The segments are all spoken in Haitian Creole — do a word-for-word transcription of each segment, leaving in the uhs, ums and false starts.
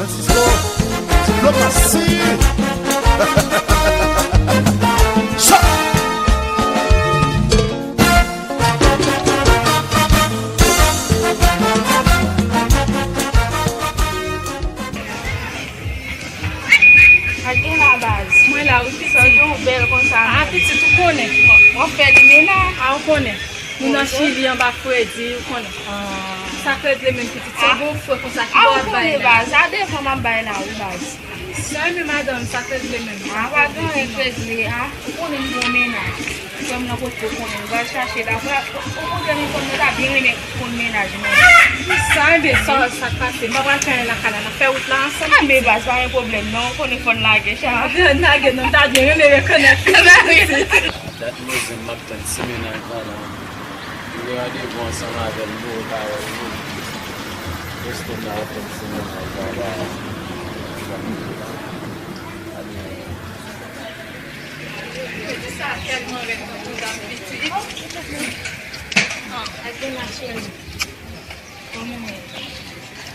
Francisco, ti dlo pase. Sa! Ak gen la baz. Mwen la, wi, pitit. Sa gen yon bèl konsa. Ah, pitit, ou konnen. W ap fè li mennaj. Ah, ou konnen. Nou nan Chili, anba fredi, ou konnen. Ah. Sa k regle menm, pitit. Se bon frè konsa ki... Ah, ou konnen, baz. Sa devan m ap bay la, wi, baz. Sa menm, madanm, sa k regle menm. Ah, pa gen anyen k regle, ah. Ou konnen m gen yon mennaj. Frè m nan kote w konnen, m pral chache l. Apre, okontrè, menm fanm nan ta byen renmen konn mennaj mwen. Sa, enben, sa, sa k pase? M pa pral fè anyen lakay la, n ap fè wout la ansanm. Ah, men baz, pa gen pwoblèm, non. Ou konnen fò n lage, cha. Ann lage, non, m ta byen renmen rekonèt. Ba wi. Dat mezanmi, m ap tann ti mennaj la, la. M gen randevou ansanm avè l, m dwe pa wè l, non. Reste m la, ap tann ti mennaj la, la. Jodi sa tèlman rèd tankou dam pitit. Ah, ak gen la cheri. Kòman w ye?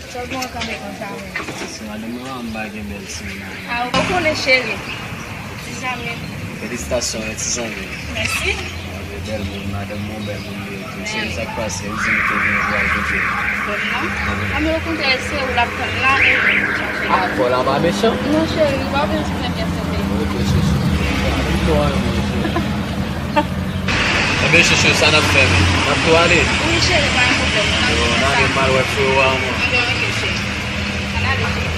Sa w gen w kanpe konsa menm? Sou madanm mwen, m pa gen bèl sou mennaj. Ah, ou konnen cheri. Ti zanmi. Felisitasyon, wi, ti zanmi. Mèsi. Ou bèl moun, madanm mwen bèl moun li ye tou. Cheri, sa k pase? Ou di m ke w gen pou al kote? Bon, non. Ah, men okontrè, se ou l ap tann la, e mwen pou chache la. Ah, fò la pa mechan. Non, cheri, ou pa bezwen fè m pyès anpil. Ok, cheri. Ou tò a, mwen, cheri. Enben, chouchou, sa n ap fè menm? N ap tou ale? Wi, cheri, pa gen pwoblèm. Yo, n ale, m al wè frewo a mwen. Enben, ok, cheri. Ann ale, cheri.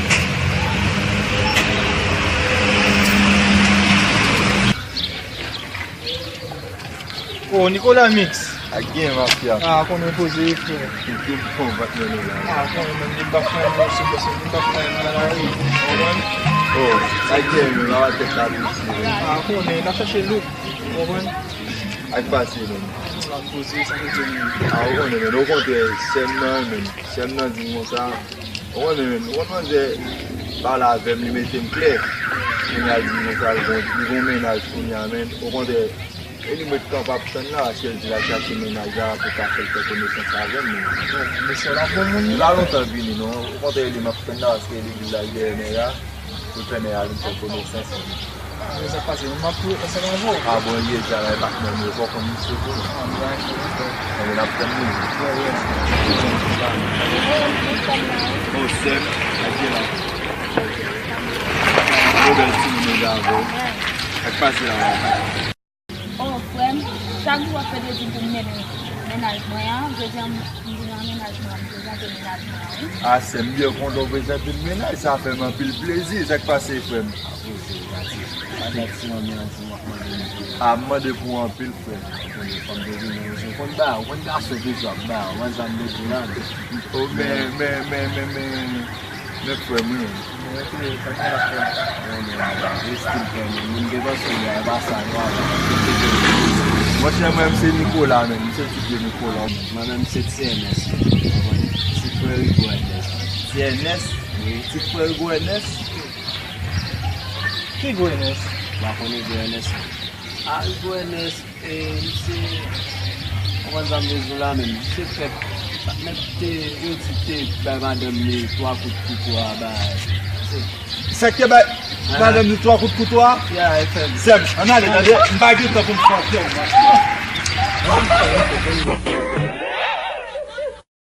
Oh, Nicolas Mix. Ak gen mafya. Ah, konnen poze, frè. Tout bon, bat mwen la. Ah, konnen menm, li bak mwen, mwen, se pase, li bak mwen, mwen, la, wi. Ou konprann? Oh, ak gen, mwen, la, tèt la, wi. Ah, konnen, n ap chache look. Ou konprann? Ak pase, menm. Poze, sa vle di menm. Ah, ou konnen, men, okontrè, sè m nan, menm. Sè m nan di m konsa, ou konnen, menm. Ou konn manzè pale avè m, li mete m klè. Kounye a, li di m konsa, li gon, li gon mennaj kounye a, menm. Okontrè, e li m ret kanpe ap tann la, paske l di l al chache mennaj la pou ka fè l fè konesans avè m, menm. Mesye la bon moun, wi. Li pa lontan vini, non. Okontrè, e li m ap tann la, paske li di l al dèyè nèg la. Pou fè nèg a vin fè konesans mwen. Ah, men sa k pase, m ap tou ansanm avè w. Ah, bon, li ye dja la, e patnè m yo, fò w konn misye tou. Ah, m pa enkyete. Enben, n ap tann li. Bon, sè m, ak gen la. Yo bèl timoun yo dja avè w. Sa k pase la, la? Oh, frè m, chak jou w ap fè kredi pou m mennen mennaj mwen an, jodi a m vin nan mennaj mwen an, m prezante mennaj mwen an, wi. Ah, sè m, byen kontan w prezante m mennaj, sa fè m anpil plezi. Sa k pase, frè m? Ah, poze w, gade. Pa dat ti manmi an di m w ap mande m pou... Ah, m mande pou w anpil, frè m. Ou konn fòm de vini, ou konn ba, ou konn gason toujou ap ba, ou konn sa m vle di la. Oh, men, men, men, men, men, men frè m, wi. Mwen te, sa k gen la frè m? Mwen, mwen, mwen, estil frè m, moun te panse w e pa sa, non, apa. Monchè, mwen, m se Nicolas, menm, m se ti pye Nicolas. Mwen menm, se Ti Ernest, ti frè Rigo Ernest. Ti Ernest? Wi. Ti frè Rigo Ernest? Ki Rigo Ernest? Ou pa konn Rigo Ernest, non? Ah, Rigo Ernest. E, misye, konprann sa m vle di w la menm. Misye fèk, nèg te, yo di te bay madanm li twa kout kouto a, bay. Sa k te bay madanm li twa kout kouto a? Ya, e fè m. Sè m, ann ale, tande, m pa gen tan pou m fè w.